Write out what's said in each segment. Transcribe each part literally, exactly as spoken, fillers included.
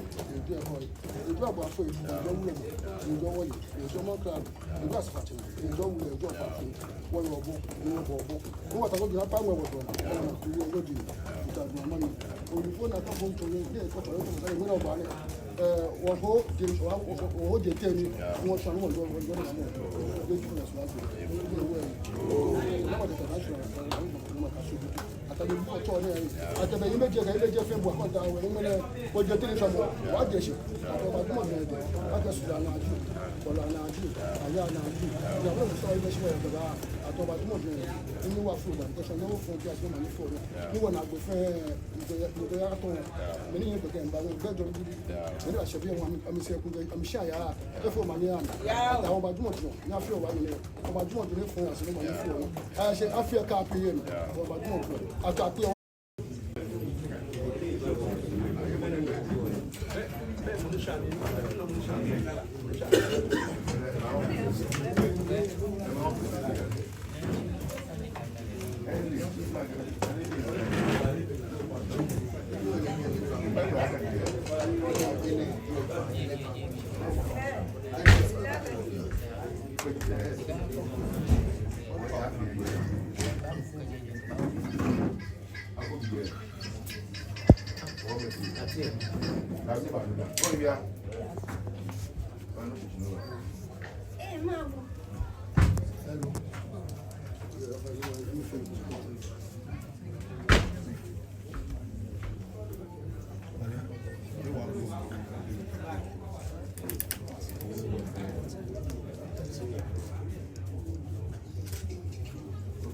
Edu ehɔ, edu abɔ afɔ, edu wulɔmɔ, edu wɔyi, edu mɔ kra, edu asafoatsɛ, edu wulɛ, edu abɔ afɔ, wɔyɛ obɔ, enyɛ bɔ obɔ. Wɔta ko jina pa ŋwɛ wɔdɔ na, enyɛ na kuyi enyɛ di, ita du amani. Olufo na ka fo ntɔ yɛ, yɛ kɔtɔ yɛ kɔtɔ yɛ ŋwɛ na oba nɛ. Eh, wɔho je, wɔho je tɛ ni, wɔshwa ni wɔyɔ, wɔyɔ na mɔ. Yɛ ju na swa ko. Yɛ wɛ. Na ma de ta na swa, na ma ka swa. Atabi bu ɔtɔ nɛ, atabi yi mɛi jɛ, yi mɛi jɛ fɛɛ bu akɔnta wɛ, yi mɛi nɛ, wɔjɛ tɛ ni sɔmɔ, wɔjɛ shi, atɔ ba dumɔ jɛ, akɛ sura na ju, kɔla na ju, aya na ju, ya wɛ musa yi mɛi shi wɛ yɛ ba, atɔ ba dumɔ jɛ, ni wa fu ba, kɛ sɔ ni wo fu kɛ sɔ ma ni fu, ni wɔ na gbɛ fɛɛ, ni gbɛ ya tɔ, mɛi ni yɛ gbɛ kɛ ba, gbɛ jɔ ni bi, mɛi ni ba sɛ bi, ami sɛ kun, ami sɛ ya, kɛ fu ma ni ya, atɔ ba dumɔ jɛ, ya fu wa ni. Ɔba jumɔ jumɔ fɔ ya sɛ ɔba jumɔ fɔ ya. Aya sɛ afi aka afi yɛ mi. Ɔba jumɔ jumɔ. Aka afi yɛ.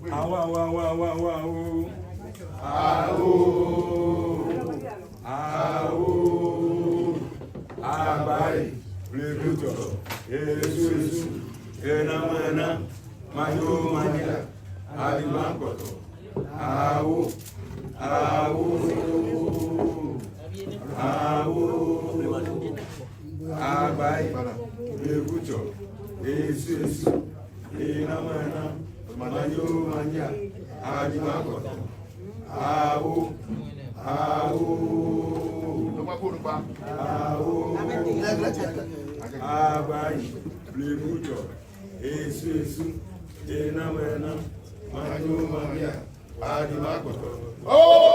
Awo, awo, awo, awo, awo, awo. Awo. Awo. Awo. Agbai. Blekutɔ. Esu, esu. Ena, ena. Manyo, manya. Adi, maŋkpɔtɔ. Awo, awo, awo. Agbai, blekutɔ, esu, esu, ena, ena, manyo, manya, adi, maŋkpɔtɔ. Awo, awo, awo. Agbai, blekutɔ, esu, esu, ena, ena, manyo, manya, adi, maŋkpɔtɔ. Oh!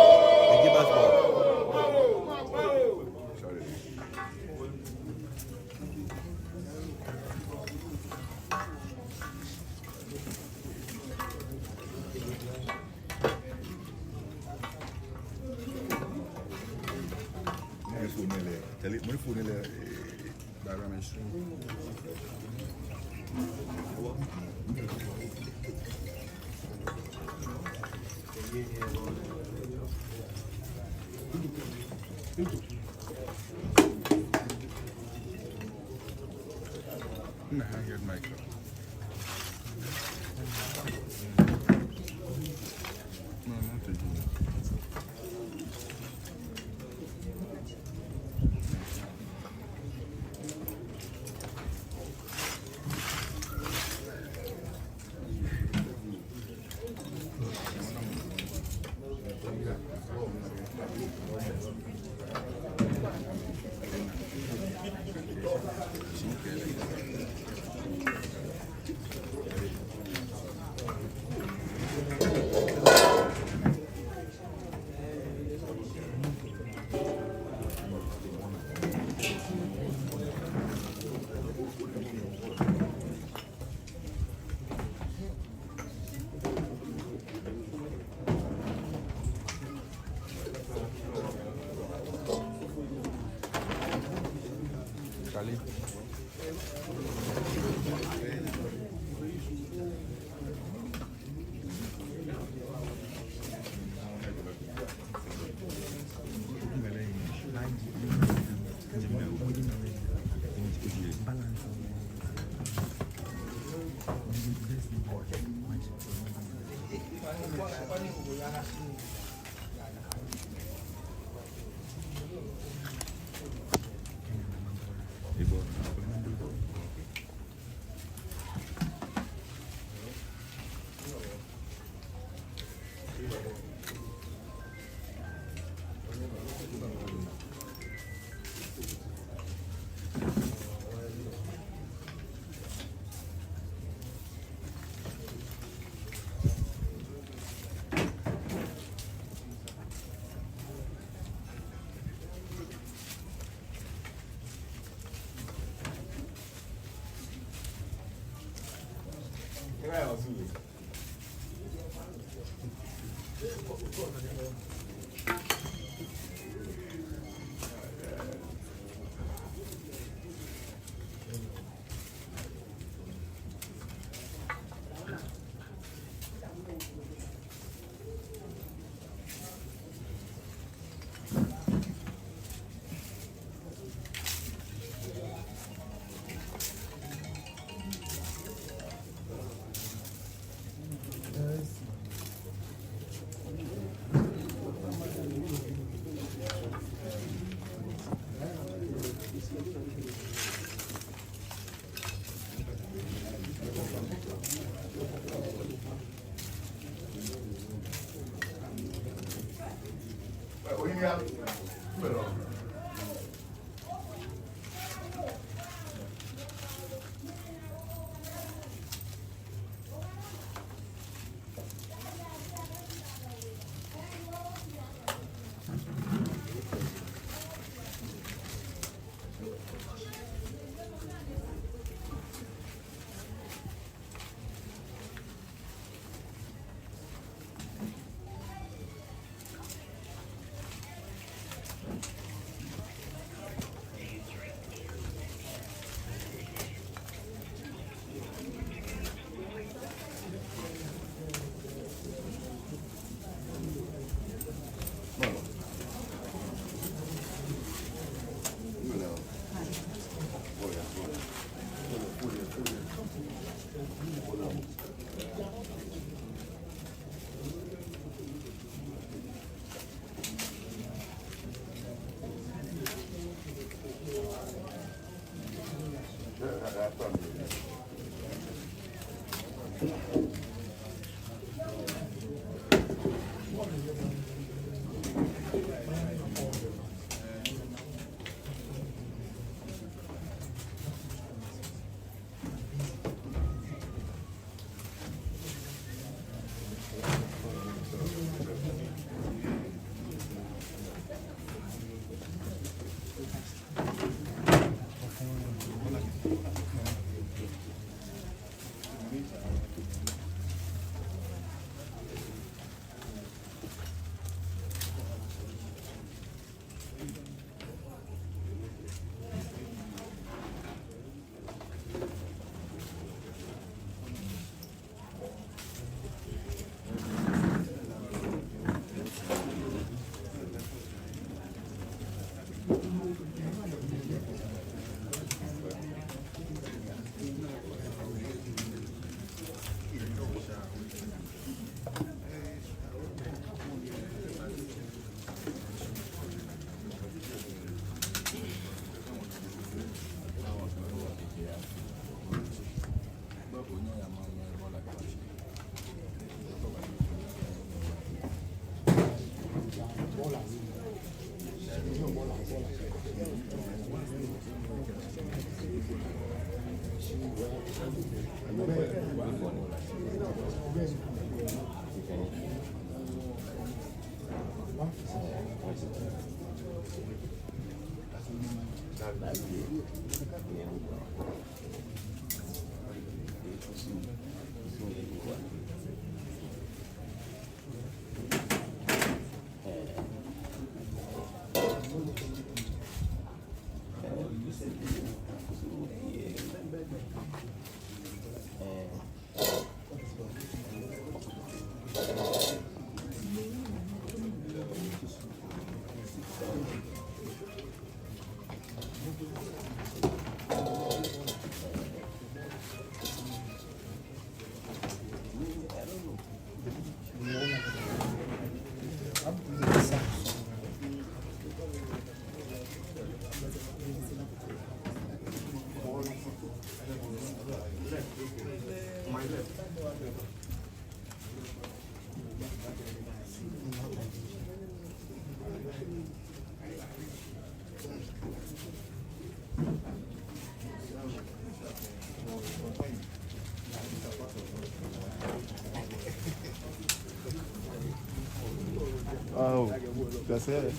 Eh. Wow, that's it.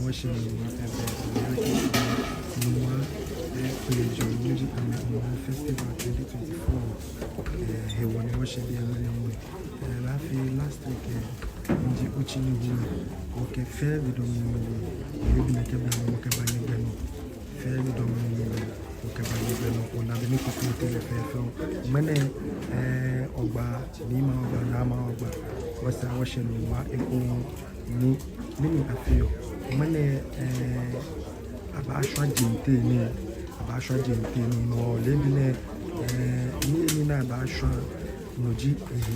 Wɔshɛ Nuŋua pɛpɛɛpɛ, Nuŋua, eh, Kwelejɔ Nuŋua ji amɛ Nuŋua Festival twenty twenty-four. Eh, hewɔ ni wɔshɛ biɛ ŋmɛnɛ ŋmɛnɛ. Eh, last, last week, eh, miji otsi ni hu, wɔkɛ fɛɛ bidɔmɔ ni, ebi nɛkɛ bidɔmɔ wɔkɛba ni gbɛ nɔ. Fɛɛ bidɔmɔ ni, wɔkɛba ni gbɛ nɔ, ona bɔ ni kɔkɔ tɛlɛ fɛɛ fɛɛ. Ŋmɛnɛ, eh, Ogba, Niimɛi Ogba, Naamɛi Ogba, wɔsa wɔshɛ Nuŋua ekoŋŋ ni, mɛni afeɔ. Ŋmɛnɛ, eh, abaashwa jɛmɛ tɛŋŋ nɛɛ, abaashwa jɛmɛ tɛŋŋ nɛɛ, no leebi nɛɛ, eh, ni, ni na abaashwa no ji ehe.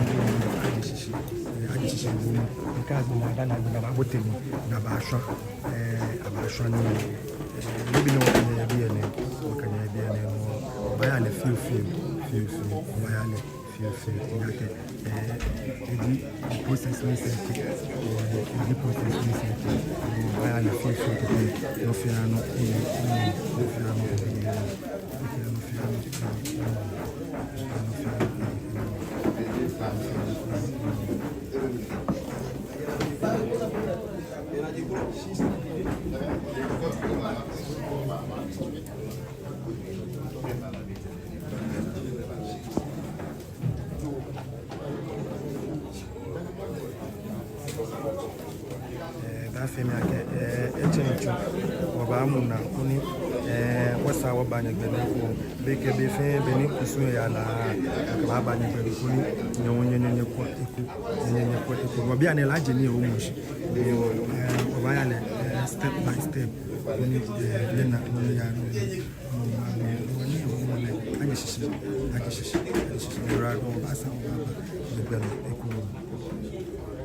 aje shishi, eh, aje shishi ŋmɛnɛ. Ni kɛ agbɛnɛ, dani agbɛnɛ abaabote mli ni abaashwa, eh, abaashwa nii. Eh, nibii ni wɔkɛɛ yɛ biɛ nɛɛ, wɔkɛɛ yɛ biɛ nɛɛ, wɔbaaya lɛ fioo fioo, fioo fioo, wɔbaaya lɛ fioo fioo, ejaakɛ, eh, eji process ni sɛɛ kɛ, eh, eji process ni sɛɛ kɛ, eh, wɔbaaya lɛ fioo fioo kɛkɛ, nɔ fɛɛ nɔ, eh, eh, nɔ fɛɛ nɔ, eh, nɔ fɛɛ nɔ, eh, nɔ fɛɛ nɔ, eh, nɔ fɛɛ nɔ, eh, nɔ fɛɛ nɔ, eh, nɔ fɛɛ nɔ, eh, nɔ fɛɛ nɔ. Eh, baafee mi akɛ, eh, etsɛŋ tsu, wɔbaamu naa koni, Ɛɛ, wɔsaa wɔbaa nyɛ gbɛ nɛɛ ekoŋŋ. Be kɛ be fɛɛ, be ni kusum yaa lɛ, wɔkɛbaaba nyɛ gbɛ nɛɛ ekoŋŋ ni nyɛ hu nyɛ, nyɛ, nyɛkwɛ eko, nyɛ, nyɛ, nyɛkwɛ eko. Wɔ bianɛ lɛ, ajɛ nii yɛ wɔmli shi. Ɛɛ, wɔbaaya lɛ, ɛɛ, step by step. Koni, ɛɛ, nyɛna, nyɛya, nyɛna. Wɔ, wɔ, wɔ, wɔ, wɔ, wɔ, ajɛ shishi, ajɛ shishi, ajɛ shishi. Nyɛyiwaladɔŋŋ, wɔbaasaa wɔbaaba nyɛ gbɛ nɛɛ ekoŋŋ.